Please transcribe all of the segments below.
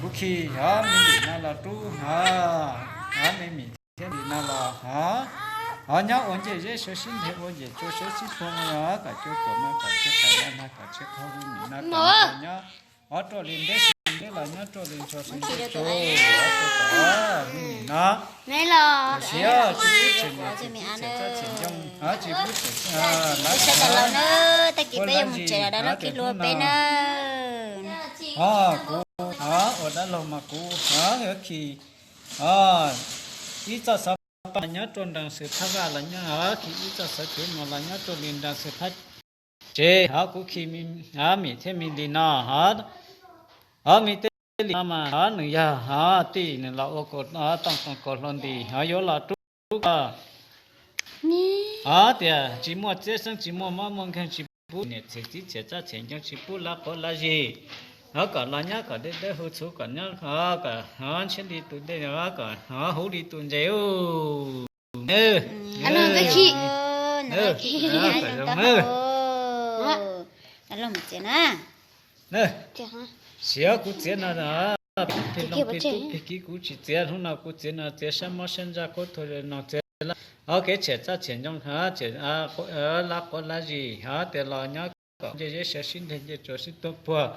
Kuv khi hov me lim no los rub hov, hov me mim thiab li no los hov, hov nyob ua ncej zeb sawv sib ntheg ua ncej tsua sawv sib tuag ua kom cua tuam no kom tsis qais no na kom tsis qhov me mim no kom nyob hov ruaj li nteb si nteb los nyob ruaj li ntsuag si ntsuag tsuag hov tsuag kom me mim no siav tsis pub tseem niam tseem txiv tseem txaj tseem ncoo hov tsis pub tseem lawv sawv daws los na, tag kis peb yuav mus tsev los dab laug kiag hlua peb na. Hov kuv hov ua dab laug mas kuv hov khi ib txoj xov pa nyob rau nraag xwm phab vaj los nyob hov khi ib txoj xov kev mus los nyob rau li nraag xwm phab tsev hov kuv khi hov mim thiab me li no hov, hov me tej li no mas hov nws yog hov tij nws los ua tooj tooj kaus hluas nti hov yuav los rub koj hov tias tsis muaj txiab xeeb tsis muaj mob muaj nkeeg tsis pub niam txiv txib txhiam txaj txhiam ncoo tsis pub lab quav lab zis hov kom los nyob kom deb dawb huv txhuv kom nyob hov kom hov ntshiab li tus dej hov kom hov huv li tus ntses u. Siav kuv txiav no, pig looj pig tub pig kib kuv tsis txiav, hnub no kuv txiav no txiav sab mob sab ntsaj qhuab thuas no txiav hov kev tshiam txaj tshiam ncoo hov lab quav lab zis hov tias los nyob kom ncej zeb sawv sib ntheg ncej tsuas sib tuag puag.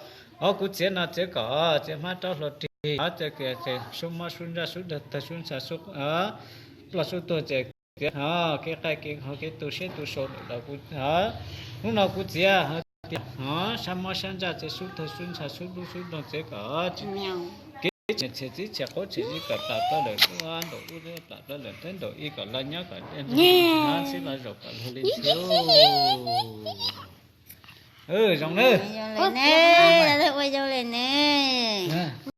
Hov kuv txiav no txiav kom txiav hmab rab hluas rig hov txiav sub mob sub ntsaj sub dag tag sub ntsha sub ploj sub tuag txiav kev hov kev qaij kev qhov kev tu siab tu sau lawm los kuv hov hnub no kuv txiav hov tias hov sab mob sab ntsaj txiav sub tuag sub ntsha sub dub sub doog txiav kom kev txhiam txhiam txib txhiam qhuab txhiam zib kom plam plaws lawm ntaum ub plam plaws lawm teb ntaum ib kom los nyob kom hov txib los zaum kom luag li ntxhi. Zoo na, ua zoo li ne.